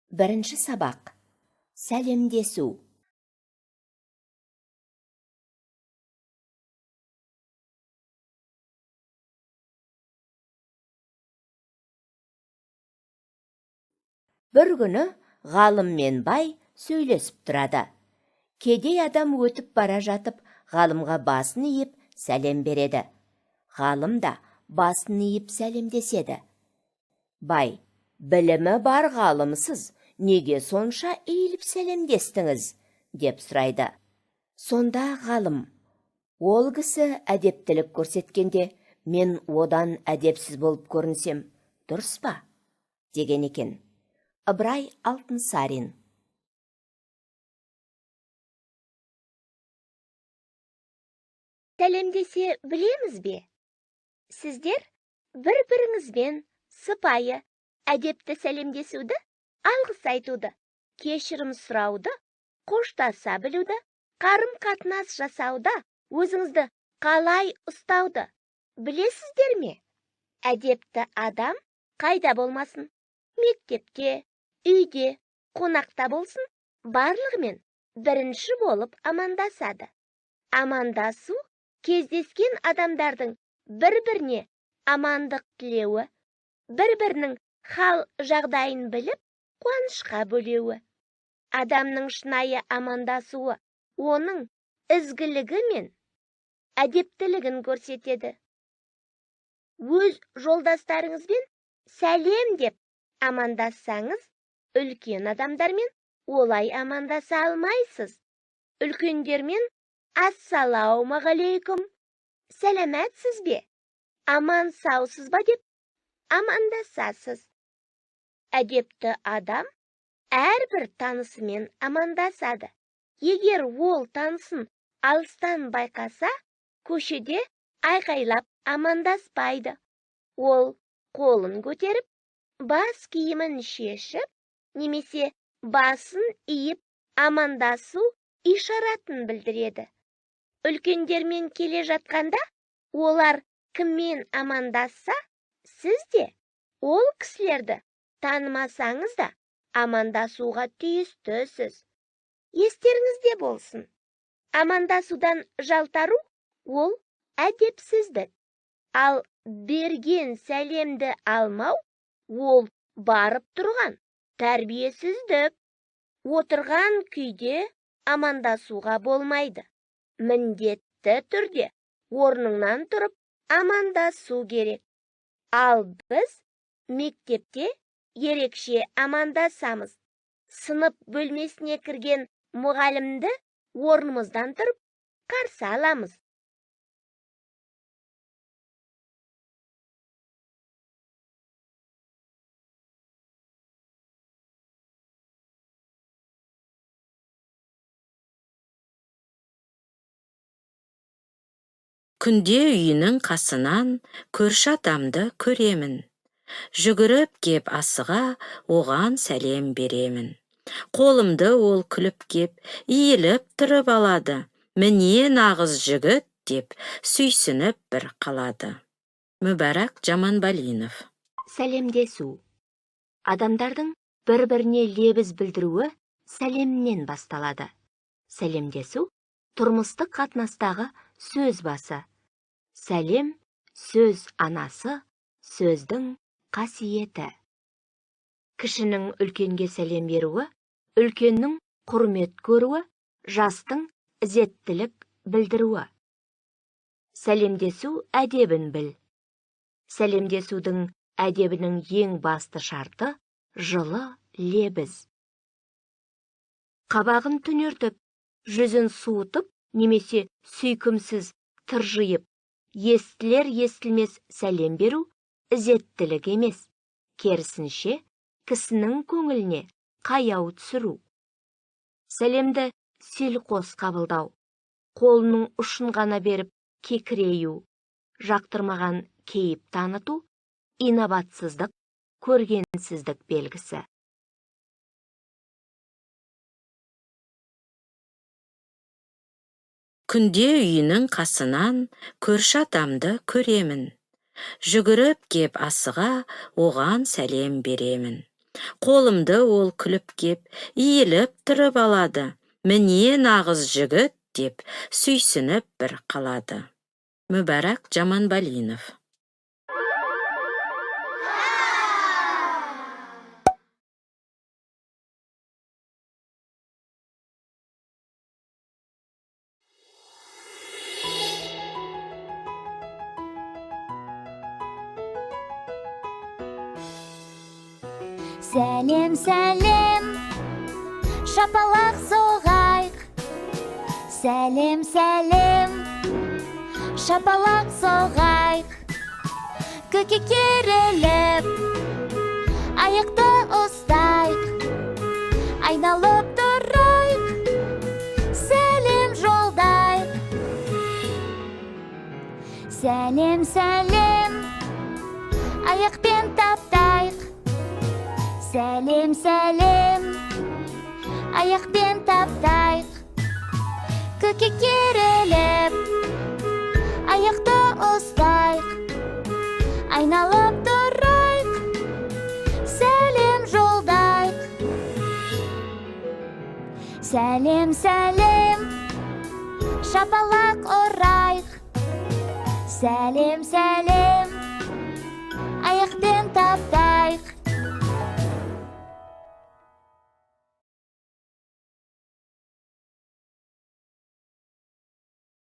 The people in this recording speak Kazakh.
Бірінші сабақ. Сәлемдесу. Бір күні ғалым мен бай сөйлесіп тұрады. Кедей адам өтіп бара жатып, ғалымға басын иіп сәлем береді. Ғалым да басын иіп сәлемдеседі. Бай: «Білімі бар ғалымсыз, неге сонша иіліп сәлемдестіңіз?» – деп сұрайды. Сонда ғалым: «Ол кісі әдептілік көрсеткенде, мен одан әдепсіз болып көрінсем, дұрыс па?» – деген екен. Ыбырай Алтынсарин. Сәлемдесе білеміз бе? Сіздер бір-біріңізбен сыпайы, әдепті сәлемдесуді, алғыс айтуды, кешірім сұрауды, қоштаса білуді, қарым-қатынас жасауда өзіңізді қалай ұстауды білесіздер ме? Әдепті адам қайда болмасын, мектепте, үйде, қонақта болсын, барлығымен бірінші болып амандасады. Амандасу – кездескен адамдардың бір-біріне амандық тілеуі, бір-бірінің хал жағдайын біліп, қуанышқа бөлеуі. Адамның шынайы амандасуы оның ізгілігі мен әдептілігін көрсетеді. Өз жолдастарыңызбен сәлем деп амандассаңыз, үлкен адамдармен олай амандаса алмайсыз. Үлкендермен «Ассалаумағалейкум», «Сәлеметсіз бе», «Аман саусыз ба» деп амандасасыз. Әдепті адам әрбір танысымен амандасады. Егер ол танысын алыстан байқаса, көшеде айқайлап амандаспайды. Ол қолын көтеріп, бас киімін шешіп немесе басын иіп амандасу ишаратын білдіреді. Үлкендермен келе жатқанда, олар кіммен амандасса, сіз де ол кісілерді танымасаңыз да амандасуға тиістісіз. Естеріңізде болсын, амандасудан жалтару – ол әдепсіздік, ал берген сәлемді алмау – ол барып тұрған тәрбиесіздік. Отырған күйде амандасуға болмайды. Міндетті түрде орныңнан тұрып амандасу керек. Ал біз мектепте ерекше амандасамыз. Сынып бөлмесіне кірген мұғалімді орнымыздан тұрып қарсы аламыз. Күнде үйінің қасынан көрші атамды көремін. Жүгіріп кеп асыға оған сәлем беремін. Қолымды ол күліп кеп, иіліп тұрып алады. «Міне, нағыз жігіт!» – деп сүйсініп бір қалады. Мүбәрак Жаманбалинов. Сәлемдесу. Адамдардың бір-біріне лебіз білдіруі сәлемнен басталады. Сәлемдесу – тұрмыстық қатынастағы сөз басы. Сәлем – сөз анасы, сөздің қасиеті. Кішінің үлкенге сәлем беруі – үлкеннің құрмет көруі, жастың ізеттілік білдіруі. Сәлемдесу әдебін біл. Сәлемдесудің әдебінің ең басты шарты – жылы лебіз. Қабағын түнертіп, жүзін суытып немесе сүйкімсіз тыржиып, естілер естілмес сәлем беру ізеттілік емес, керісінше, кісінің көңіліне қаяу түсіру. Сәлемді селқос қабылдау, қолының ұшын ғана беріп кекірею, жақтырмаған кейіп таныту – инабатсыздық, көргенсіздік белгісі. Күнде үйінің қасынан көрші атамды көремін. Жүгіріп кеп асыға оған сәлем беремін. Қолымды ол күліп кеп, иіліп тұрып алады. Міне нағыз жігіт деп сүйсініп бір қалады. Мүбәрак Жаманбалинов. Сәлем, сәлем, шапалақ соғайық. Сәлем, сәлем, шапалақ соғайық. Көкке керіліп, аяқты ұстайық. Айналып тұрайық, сәлем жолдайық. Сәлем, сәлем, аяқпен таптайық. Сәлем, сәлем, аяқпен таптайық. Көкке керіліп, аяқты ұстайық. Айналып тұрайық, сәлем жолдайық. Сәлем, сәлем, шапалақ ұрайық. Сәлем, сәлем,